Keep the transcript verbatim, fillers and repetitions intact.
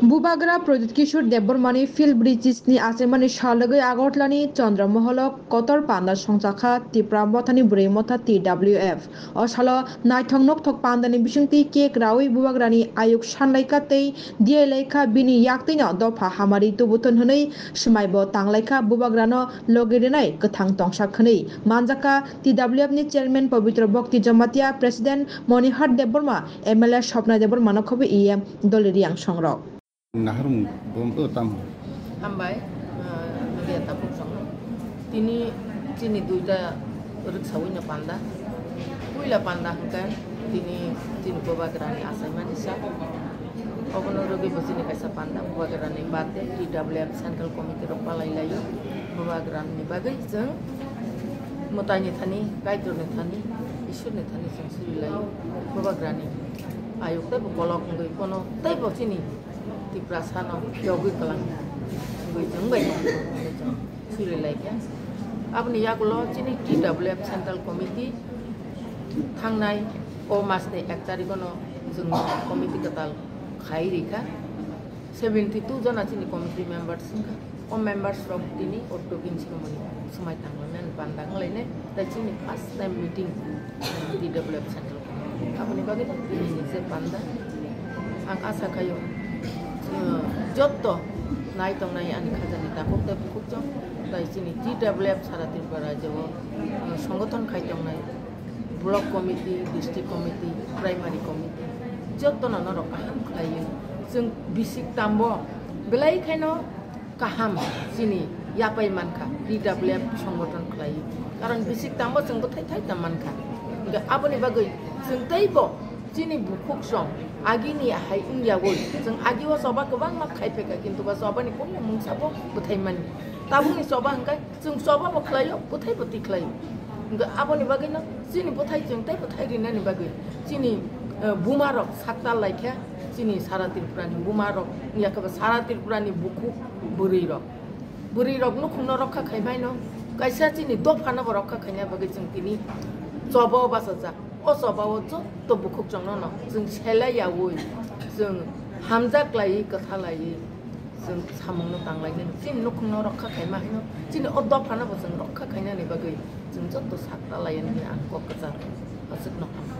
Bubagra Pradyut Kishore Debbarmani Phil Bridges ni achaimani salogwi Agartala ni Chandra Moholo kotor panda songchakha Tipra Mothani Bwrwi Motha T W F. O salo naithok nokthok pandani bisingtwi cake rawi Bubagrani ayuk sanlaikha tei diailaikha, bini yaktwino dopha hamari tubuthun hwnwi swmaibo tanglaikha, Bubagrano logi rinai kwthang tongsa khwnwi manjakha. T W F ni chairman Pabitra Bhakti Jamatia, president Monihar Debbarma, M L A Swapna Debbarmano khobo E M Doliriang songrok. Naharung bom o tam. Hambai, ah, media takhuk chwng. Tini chini duita rwksaui no panda. Puila panda hwnkhe tini chini Bubagrani achaimani sa. Obono rwgwi bo chini kaisa panda Bubagrani birthday T W F Central Committee rok palai laio. Bubagrani bagwi chwng mwtaini thani, Kaitorni thani, Ishwarni thani chwng suri laio. Bubagrani ayuk tei bo kolok wngwi kono tei bo chini Tiprasano yogwi kwlang wngwi chwng bai tong, wngwi chwng suri laikha. Aboni yagulo chini T W F Central Committee thangnai o masni ek tarikh-o no chwng committee kwtal khai rikha. Seventy two jona chini committee members wngkha. O members rok tini o token sinamoni swmai tanglaimani panda wnglainai. Tai chini first time meeting, uh, T W F Central Committee. Aboni bagwi tini ni je panda. Ang asa khaio, uh, jotto nai tongnai ani khajani takhuk tei bukhuk chwng. Tai chini T W F sara Tripura rajyo o, uh, songothon khai tongnai. Block committee, district committee, primary committee, jotono norok kaham khlaiwi. Chwng bisik tambo belai khaino kaham chini yapai mankha, T W F songothon khlaiwi. Karon bisik tambo chwng bwthai thai tam mankha. Hwnkhe aboni bagwi chwng teibo chini bukhuk song agini hai wngyawi chwng agio choba kwbangma khai phaikha, kintu ba chobani kunu mungsa bo bwthai mani. Tabukni choba hwnkhe chwng choba bo khlaio, bwthai bo tikhlaio. Hwnkhe aboni bagwino chini bwthai chwng tei bwthai rinani bagwi chini, eh, buma rok saktal laikha, chini sara Tripura ni buma rok, yakhe bo sara Tripura ni bukhuk bwrwi rok. Bwrwi rok nukhungno rokha khaimaino, kaisa chini dophano bo rokha khaina bagwi chwng tini choba o bachajak. O choba o jotto bukhuk chwngno no chwng selai yaui, chwng hamjak laiwi, kwtha laiwi. Chwng samungno tanglainani, chini nukhungno rokha khaima haino, chini o dophano bo chwng rokha khainani bagwi chwng joto sakta lainani ang kok kwchar aswkno ham.